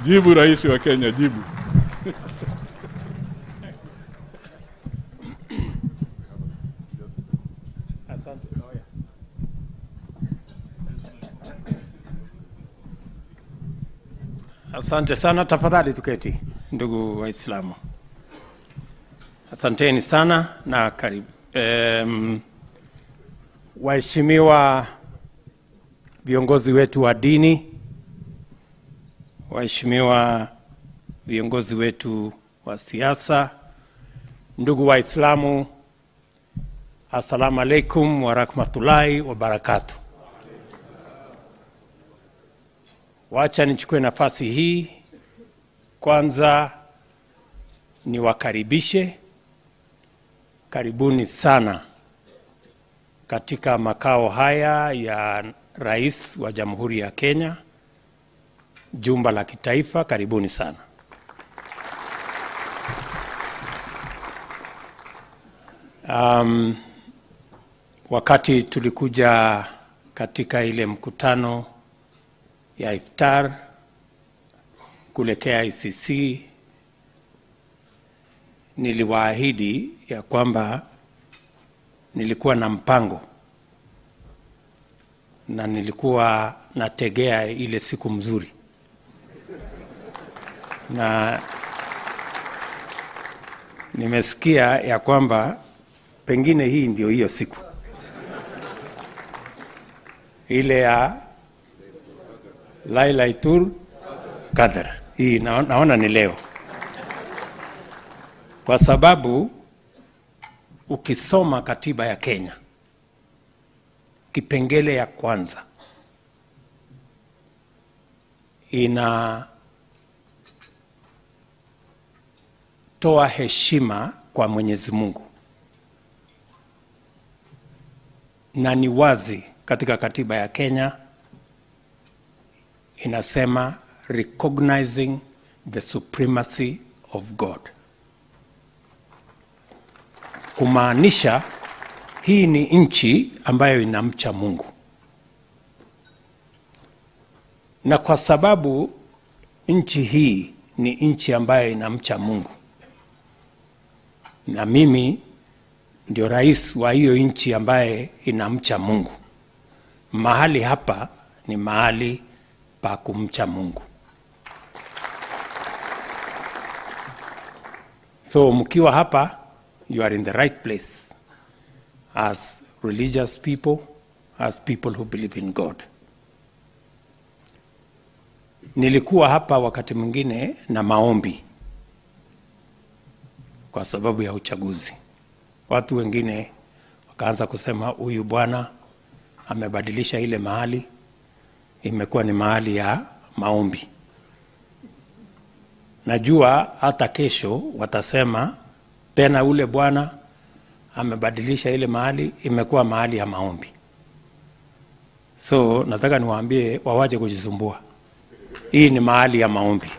Jibu Rais wa Kenya, jibu. Asante sana, tafadhali tuketi ndugu Waislamu. Asanteni sana na karibu. Waheshimiwa viongozi wetu wa dini, waheshimiwa viongozi wetu wa siasa, ndugu Waislamu, assalamu alaikum wa rahmatullahi wa barakatuh. Wacha nichukue nafasi hii kwanza niwakaribishe. Karibuni sana katika makao haya ya Rais wa Jamhuri ya Kenya, Jumba la Kitaifa. Karibuni sana. Wakati tulikuja katika ile mkutano ya iftar kule KICC, niliwaahidi ya kwamba nilikuwa na mpango na nilikuwa nategea ile siku mzuri, na nimesikia ya kwamba pengine hii ndio hiyo siku ile ya Lailatul Qadr. Hii naona ni leo, kwa sababu ukisoma katiba ya Kenya kipengele ya kwanza inatoa heshima kwa Mwenyezi Mungu, na ni wazi katika katiba ya Kenya inasema recognizing the supremacy of God, kumaanisha hii ni nchi ambayo inamcha Mungu. Na kwa sababu nchi hii ni nchi ambayo inamcha Mungu, na mimi ndio rais wa hiyo nchi ambaye inamcha Mungu, mahali hapa ni mahali pa kumcha Mungu. So mkiwa hapa, you are in the right place as religious people, as people who believe in God. Nilikuwa hapa wakati mwingine na maombi kwa sababu ya uchaguzi. Watu wengine wakaanza kusema huyu bwana amebadilisha ile mahali, imekuwa ni mahali ya maombi. Najua hata kesho watasema tena ule bwana amebadilisha ile mahali, imekuwa mahali ya maombi. So nataka niwaambie wawache kujisumbua. Hii ni mahali ya maombi,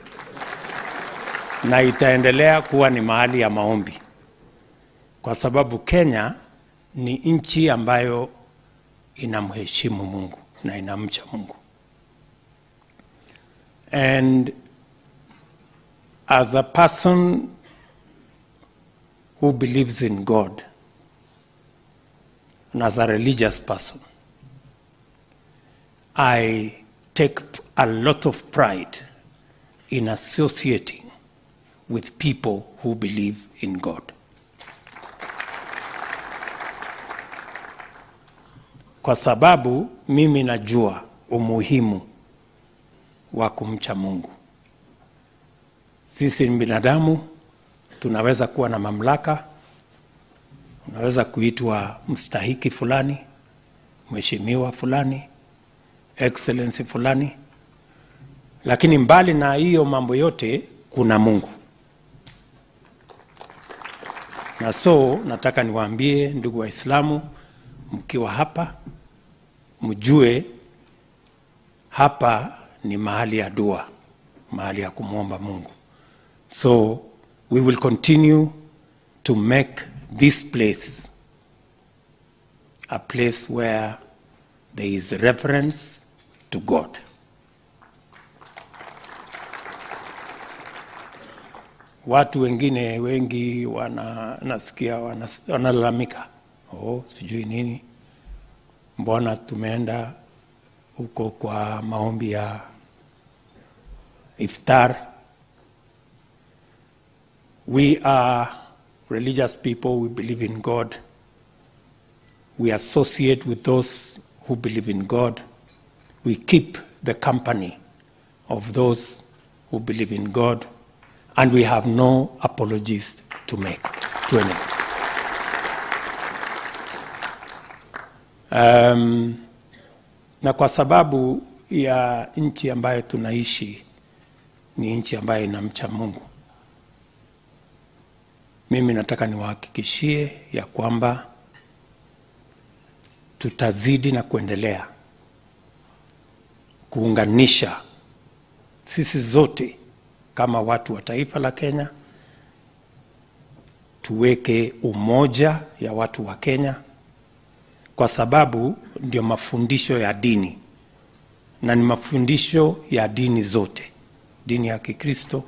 na itaendelea kuwa ni mahali ya maombi, kwa sababu Kenya ni nchi ambayo inamheshimu Mungu na inamcha Mungu. And as a person who believes in God, and as a religious person, I take a lot of pride in associating with people who believe in God. Kwa sababu mimi najua umuhimu wa kumcha Mungu. Sisi ni binadamu, tunaweza kuwa na mamlaka, unaweza kuitwa mstahiki fulani, mheshimiwa fulani, excellency fulani, lakini mbali na hiyo mambo yote kuna Mungu. Na so nataka niwaambie ndugu Waislamu, mkiwa hapa mjue hapa ni mahali ya dua, mahali ya kumuomba Mungu. So we will continue to make this place a place where there is reverence to God. Watu wengine wengi nasikia wanalalamika, oh, sijui nini, mbona tumeenda huko kwa maombi ya iftar. We are religious people, we believe in God. We associate with those who believe in God. We keep the company of those who believe in God, and we have no apologies to make to anyone. Na kwa sababu ya nchi ambayo tunaishi ni nchi ambayo inamcha Mungu, mimi nataka niwahakikishie ya kwamba tutazidi na kuendelea kuunganisha sisi zote kama watu wa taifa la Kenya, tuweke umoja ya watu wa Kenya, kwa sababu ndio mafundisho ya dini, na ni mafundisho ya dini zote, dini ya Kikristo,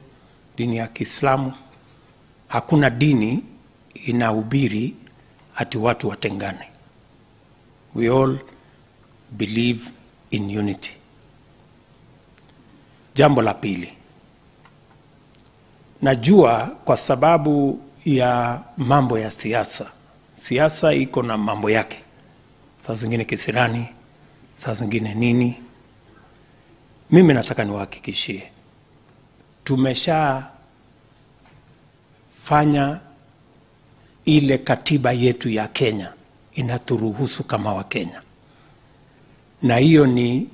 dini ya Kiislamu. Hakuna dini inahubiri ati watu watengane. We all believe in unity. Jambo la pili, najua kwa sababu ya mambo ya siasa, siasa iko na mambo yake, saa zingine kisirani, saa zingine nini. Mimi nataka niwahakikishie, tumesha fanya ile katiba yetu ya Kenya inaturuhusu kama wa Kenya, na hiyo ni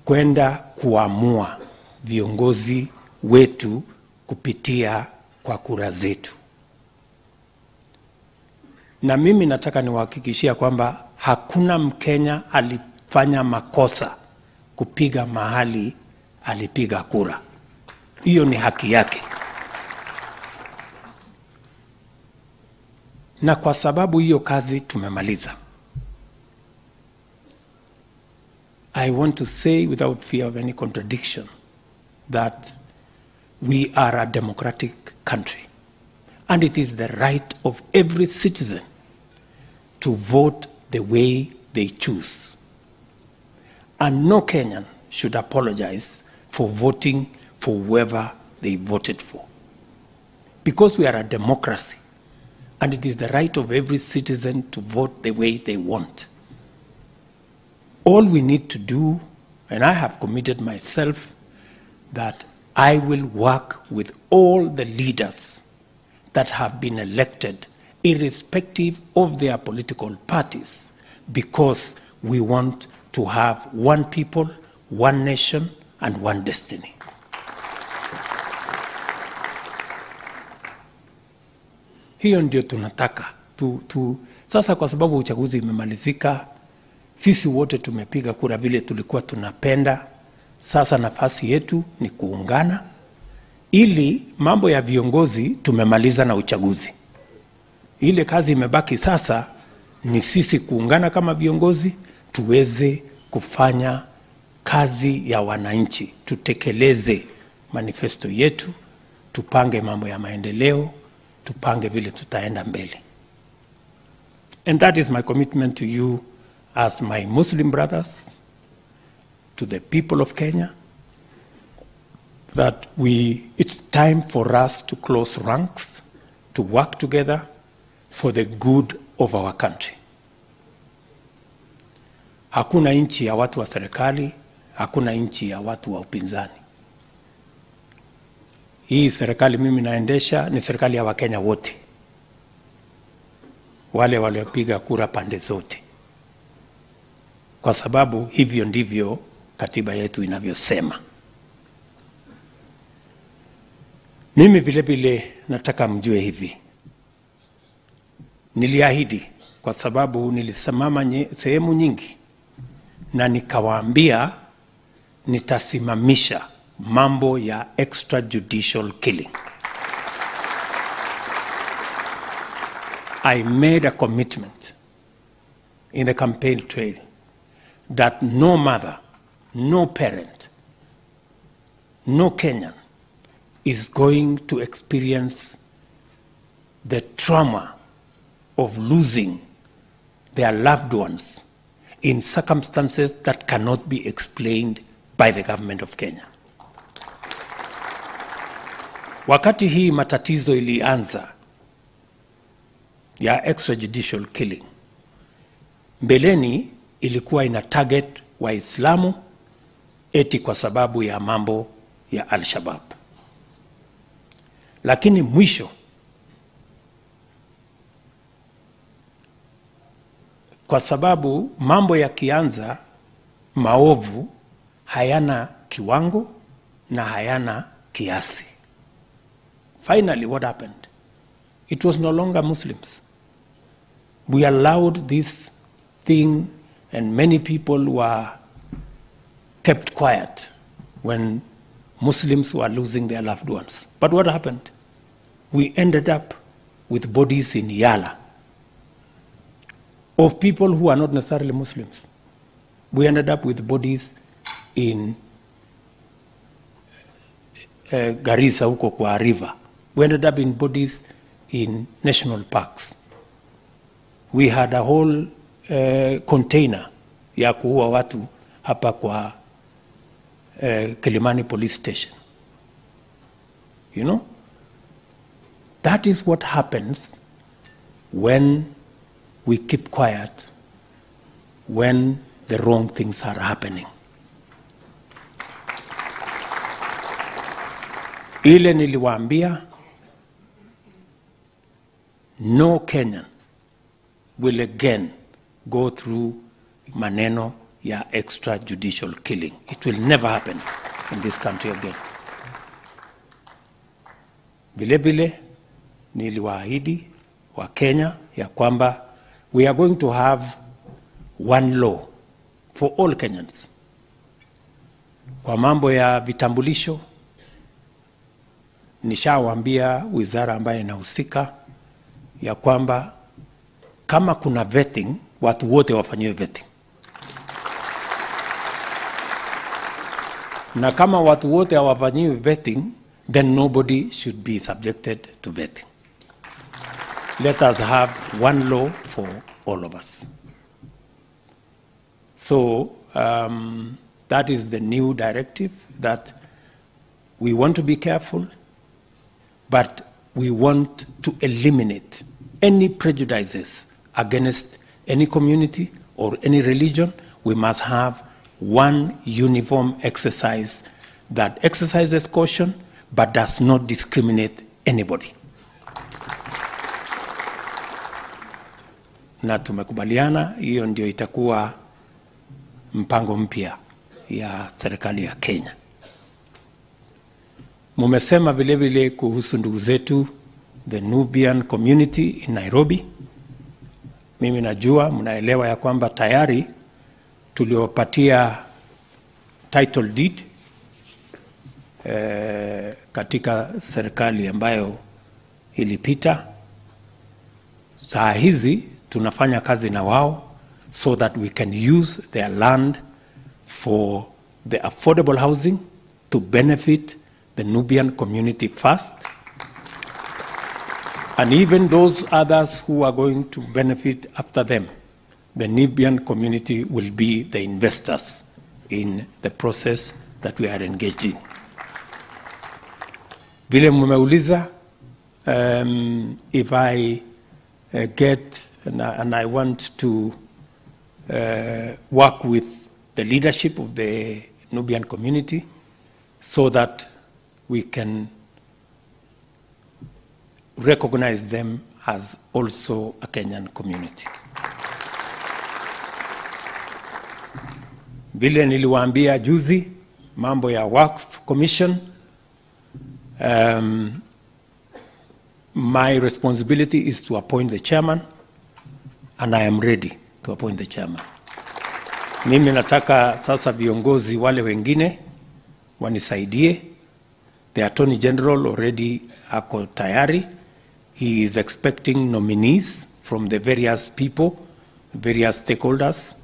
kwenda kuamua viongozi wetu kupitia kwa kura zetu. Na mimi nataka niwahakikishia kwamba hakuna Mkenya alifanya makosa kupiga mahali alipiga kura. Hiyo ni haki yake. Na kwa sababu hiyo kazi tumemaliza, I want to say without fear of any contradiction that we are a democratic country, and it is the right of every citizen to vote the way they choose. And no Kenyan should apologize for voting for whoever they voted for. Because we are a democracy, and it is the right of every citizen to vote the way they want. All we need to do, and I have committed myself, that I will work with all the leaders that have been elected, irrespective of their political parties, because we want to have one people, one nation, and one destiny. Hiyo ndio tunataka. Sasa kwa sababu uchaguzi imemalizika, sisi wote tumepiga kura vile tulikuwa tunapenda. Sasa nafasi yetu ni kuungana ili mambo ya viongozi tumemaliza na uchaguzi. Ile kazi imebaki sasa ni sisi kuungana kama viongozi tuweze kufanya kazi ya wananchi, tutekeleze manifesto yetu, tupange mambo ya maendeleo, tupange vile tutaenda mbele. And that is my commitment to you as my Muslim brothers, to the people of Kenya, that it's time for us to close ranks, to work together for the good of our country. Hakuna nchi ya watu wa serikali, hakuna nchi ya watu wa upinzani. Hii serikali mimi naendesha ni serikali ya Wakenya wote, wale waliopiga kura pande zote, kwa sababu hivyo ndivyo katiba yetu inavyosema. Mimi vile vile nataka mjue hivi. Niliahidi, kwa sababu nilisimama sehemu nyingi na nikawaambia nitasimamisha mambo ya extrajudicial killing. I made a commitment in the campaign trail that no mother, no parent, no Kenyan is going to experience the trauma of losing their loved ones in circumstances that cannot be explained by the government of Kenya. Wakati hii matatizo ilianza ya extrajudicial killing, mbeleni ilikuwa ina target Waislamu eti kwa sababu ya mambo ya Al-Shabaab. Lakini mwisho, kwa sababu mambo yakianza maovu hayana kiwango na hayana kiasi. Finally, what happened? It was no longer Muslims. We allowed this thing, and many people were kept quiet when Muslims were losing their loved ones. But what happened? We ended up with bodies in Yala of people who are not necessarily Muslims. We ended up with bodies in Garissa huko kwa river. We ended up in bodies in national parks. We had a whole container ya kuua watu hapa kwa Kilimani police station. You know? That is what happens when we keep quiet, when the wrong things are happening. Ile niliwaambia, no Kenyan will again go through maneno ya extrajudicial killing. It will never happen in this country again. Vile vile niliwaahidi wa Kenya ya kwamba we are going to have one law for all Kenyans. Kwa mambo ya vitambulisho, nishawaambia wizara ambayo inahusika ya kwamba kama kuna vetting, watu wote wafanyiwe vetting. Na kama watu wote hawafanyiwi vetting, then nobody should be subjected to vetting. Let us have one law for all of us. So that is the new directive, that we want to be careful, but we want to eliminate any prejudices against any community or any religion. We must have one uniform exercise that exercises caution but does not discriminate anybody. Na tumekubaliana hiyo ndio itakuwa mpango mpya ya serikali ya Kenya. Mumesema vile vile kuhusu ndugu zetu the Nubian community in Nairobi. Mimi najua mnaelewa ya kwamba tayari tuliopatia title deed katika serikali ambayo ilipita. Saa hizi tunafanya kazi na wao so that we can use their land for the affordable housing to benefit the Nubian community first, and even those others who are going to benefit after them. The Nubian community will be the investors in the process that we are engaged in. Vile mumeuliza, if I get, and I want to work with the leadership of the Nubian community so that we can recognize them as also a Kenyan community. Vile niliwaambia juzi mambo ya Waqf Commission, my responsibility is to appoint the chairman, and I am ready to appoint the chairman. Mimi nataka sasa viongozi wale wengine wanisaidie. The Attorney General already ako tayari. He is expecting nominees from the various people, various stakeholders.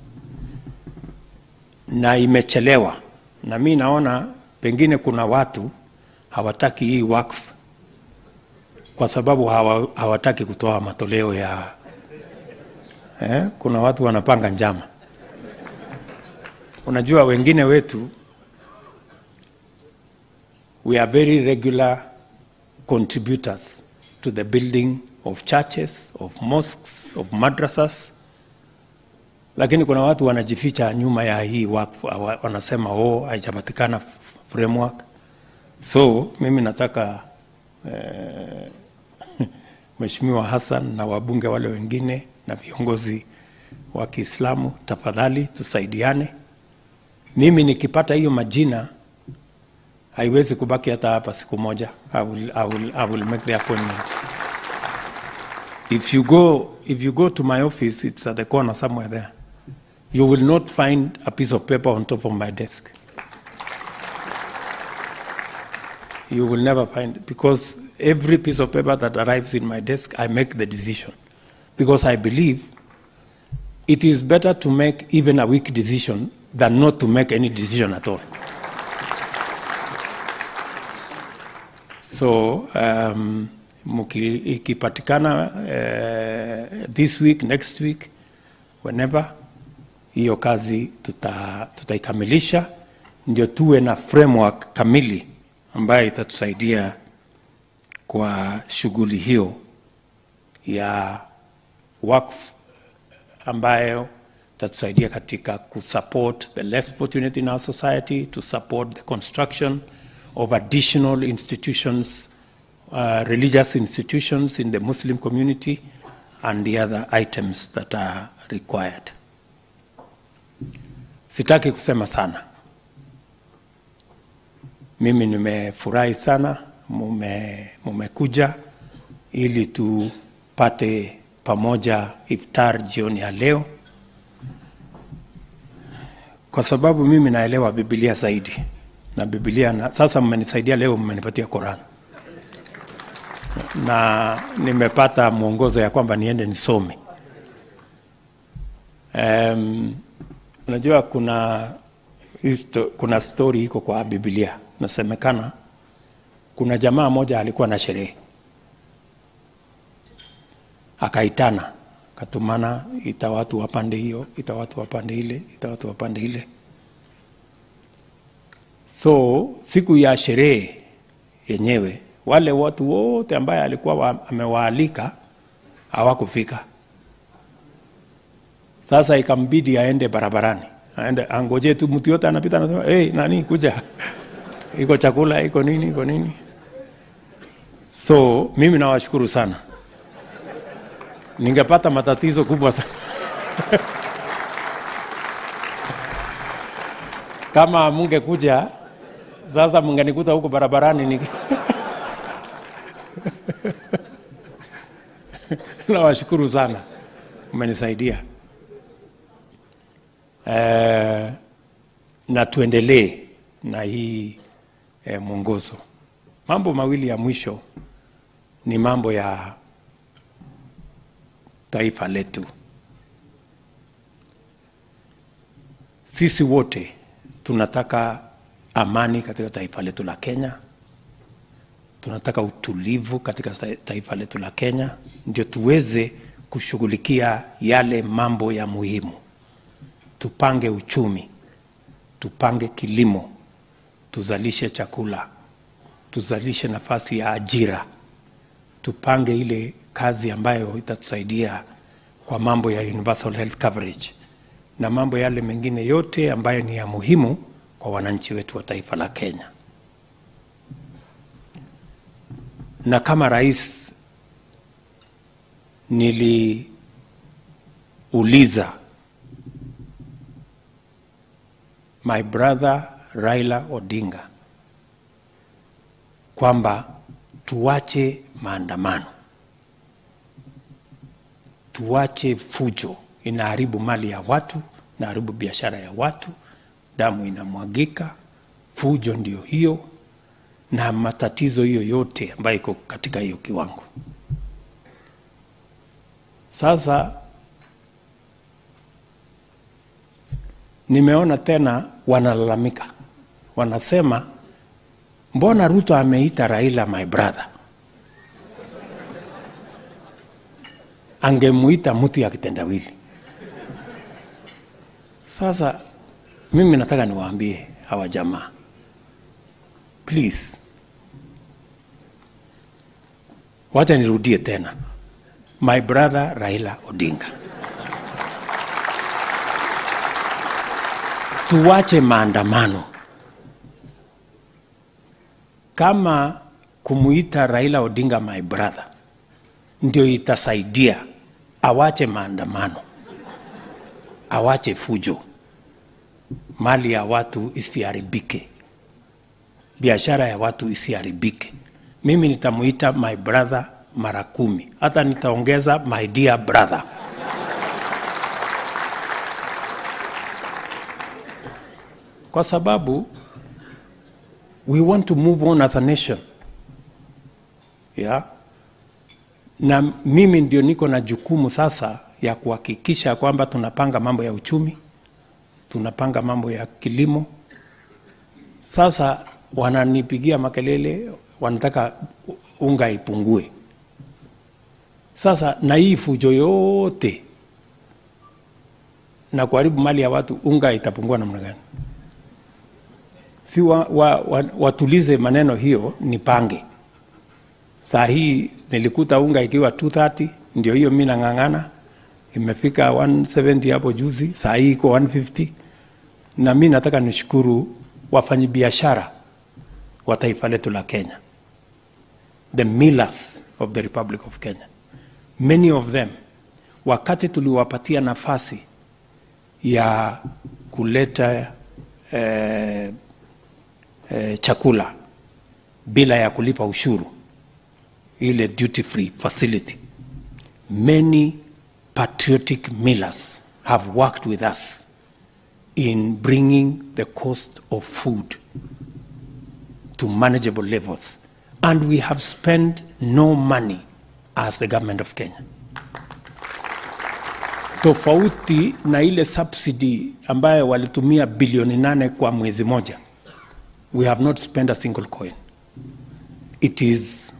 Na imechelewa. Na mi naona pengine kuna watu hawataki hii wakfu kwa sababu hawataki kutoa matoleo ya kuna watu wanapanga njama. Unajua wengine wetu, we are very regular contributors to the building of churches, of mosques, of madrasas. Lakini kuna watu wanajificha nyuma ya hii wakfu, wanasema oh, haijapatikana framework. So mimi nataka Mheshimiwa Hassan na wabunge wale wengine na viongozi wa Kiislamu, tafadhali tusaidiane. Mimi nikipata hiyo majina haiwezi kubaki hata hapa siku moja. I will make the appointment. If you go to my office, it's at the corner somewhere there. You will not find a piece of paper on top of my desk. You will never find it, because every piece of paper that arrives in my desk, I make the decision. Because I believe it is better to make even a weak decision than not to make any decision at all. So, ikipatikana this week, next week, whenever, hiyo kazi tutaikamilisha, ndio tuwe na framework kamili ambayo itatusaidia kwa shughuli hiyo ya wakfu, ambayo itatusaidia katika kusupport the less fortunate in our society, to support the construction of additional institutions, religious institutions in the Muslim community, and the other items that are required. Sitaki kusema sana. Mimi nimefurahi sana mumekuja ili tupate pamoja iftar jioni ya leo, kwa sababu mimi naelewa Biblia zaidi na Biblia na, sasa mmenisaidia leo, mmenipatia Quran na nimepata mwongozo ya kwamba niende nisome. Unajua kuna story iko kwa Biblia. Nasemekana kuna jamaa moja alikuwa na sherehe, akaitana, akatumana, ita watu wapande hiyo, ita watu wapande ile, ita watu wapande ile. So siku ya sherehe yenyewe wale watu wote ambaye alikuwa amewaalika hawakufika. Sasa ikambidi aende barabarani, aende angoje tu mtu yote anapita anasema, "Hey, nani kuja? Iko chakula, iko nini, iko nini." So mimi nawashukuru sana. Ningepata matatizo kubwa sana kama mungekuja. Sasa mungenikuta huko barabarani Nawashukuru sana, mmenisaidia. Na tuendelee na hii mwongozo. Mambo mawili ya mwisho ni mambo ya taifa letu. Sisi wote tunataka amani katika taifa letu la Kenya. Tunataka utulivu katika taifa letu la Kenya, ndio tuweze kushughulikia yale mambo ya muhimu. Tupange uchumi, tupange kilimo, tuzalishe chakula, tuzalishe nafasi ya ajira, tupange ile kazi ambayo itatusaidia kwa mambo ya universal health coverage na mambo yale mengine yote ambayo ni ya muhimu kwa wananchi wetu wa taifa la Kenya. Na kama rais niliuliza my brother Raila Odinga kwamba tuache maandamano, tuache fujo, inaharibu mali ya watu, inaharibu biashara ya watu, damu inamwagika, fujo ndio hiyo na matatizo hiyo yote ambayo iko katika hiyo kiwango. Sasa nimeona tena wanalalamika, wanasema Mbona Ruto ameita Raila my brother? Angemuita mtu ya kitendawili. Sasa mimi nataka niwaambie hawa jamaa, please, wacha nirudie tena, my brother Raila Odinga, tuwache maandamano. Kama kumuita Raila Odinga my brother ndio itasaidia awache maandamano, awache fujo, mali ya watu isiharibike, biashara ya watu isiharibike, mimi nitamuita my brother mara 10, hata nitaongeza my dear brother. Kwa sababu we want to move on as a nation. Yeah? Na mimi ndio niko na jukumu sasa ya kuhakikisha kwamba tunapanga mambo ya uchumi, tunapanga mambo ya kilimo. Sasa wananipigia makelele, wanataka unga ipungue. Sasa na hii fujo yote na kuharibu mali ya watu, unga itapungua namna gani? Si watulize maneno hiyo, nipange. Saa hii nilikuta unga ikiwa 230, ndio hiyo mimi nang'ang'ana, imefika 170 hapo juzi, saa hii iko 150. Na mimi nataka nishukuru wafanyabiashara wa taifa letu la Kenya, the millers of the Republic of Kenya. Many of them, wakati tuliwapatia nafasi ya kuleta chakula bila ya kulipa ushuru, ile duty free facility, many patriotic millers have worked with us in bringing the cost of food to manageable levels, and we have spent no money as the government of Kenya. Tofauti na ile subsidy ambayo walitumia bilioni 8 kwa mwezi moja, we have not spent a single coin. It is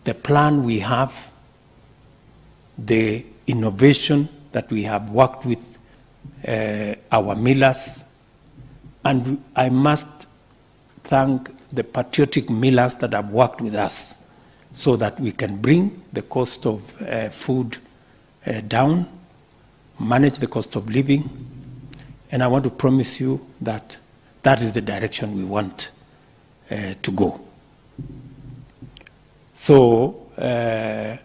the plan we have, the innovation that we have worked with our millers, and I must thank the patriotic millers that have worked with us so that we can bring the cost of food down, manage the cost of living, and I want to promise you that that is the direction we want to go. So,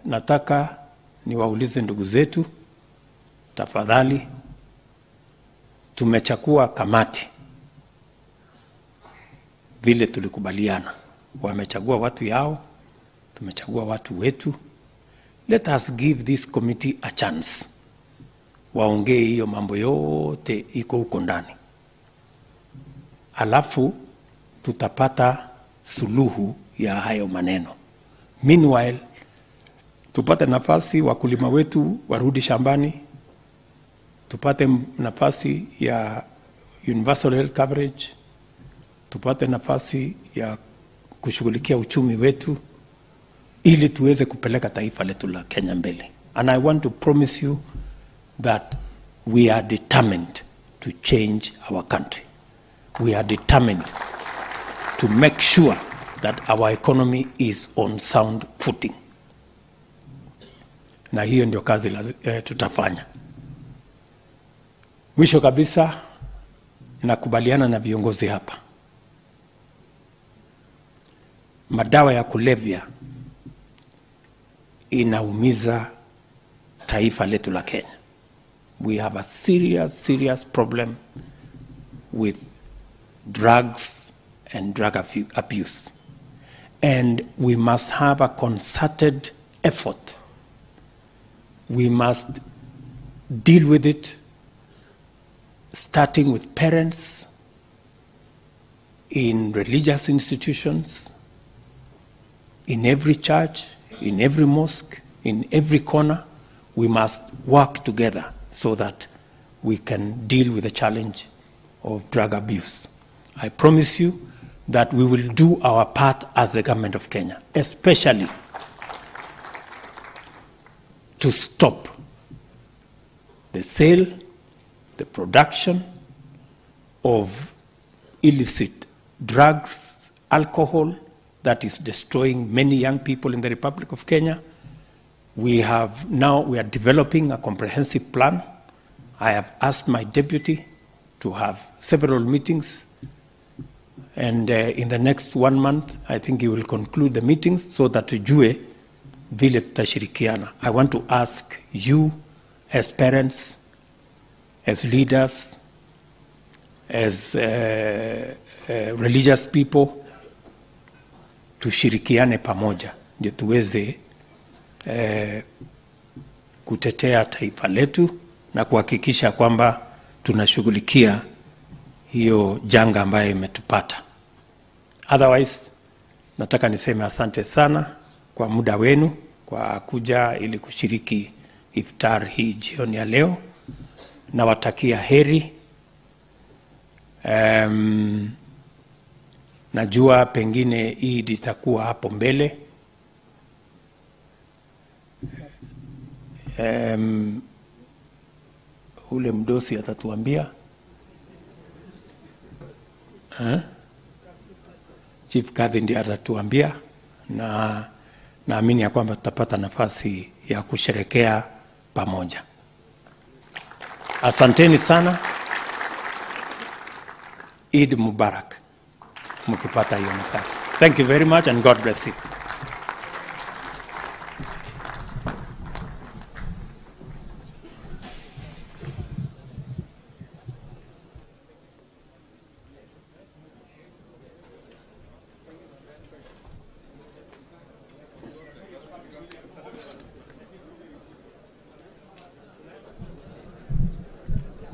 nataka niwaulize ndugu zetu, tafadhali, tumechakua kamati vile tulikubaliana. Wamechagua watu yao, tumechagua watu wetu. Let us give this committee a chance. Waongee hiyo mambo yote iko huko ndani. Alafu tutapata suluhu ya hayo maneno. Meanwhile, tupate nafasi wakulima wetu warudi shambani, tupate nafasi ya universal health coverage, tupate nafasi ya kushughulikia uchumi wetu ili tuweze kupeleka taifa letu la Kenya mbele. And I want to promise you that we are determined to change our country. We are determined to make sure that our economy is on sound footing. Na hiyo ndio kazi tutafanya. Mwisho kabisa, nakubaliana na viongozi hapa. Madawa ya kulevya inaumiza taifa letu la Kenya. We have a serious, serious problem with drugs and drug abuse. And we must have a concerted effort. We must deal with it, starting with parents, in religious institutions, in every church, in every mosque, in every corner. We must work together so that we can deal with the challenge of drug abuse. I promise you, that we will do our part as the government of Kenya, especially to stop the sale, the production of illicit drugs, alcohol that is destroying many young people in the Republic of Kenya. We are developing a comprehensive plan. I have asked my deputy to have several meetings, and in the next 1 month, I think he will conclude the meetings so that tujue vile tutashirikiana. I want to ask you as parents, as leaders, as religious people, tushirikiane pamoja ndio tuweze kutetea taifa letu na kuhakikisha kwamba tunashughulikia hiyo janga ambayo imetupata. Otherwise, nataka niseme asante sana kwa muda wenu, kwa kuja ili kushiriki iftar hii jioni ya leo. Nawatakia heri. Najua pengine Eid itakuwa hapo mbele. Ule mdosi atatuambia. Chief Kadhi ndiye atatuambia, na naamini ya kwamba tutapata nafasi ya kusherekea pamoja. Asanteni sana. Eid Mubarak mkipata hiyo nafasi. Thank you very much and God bless you.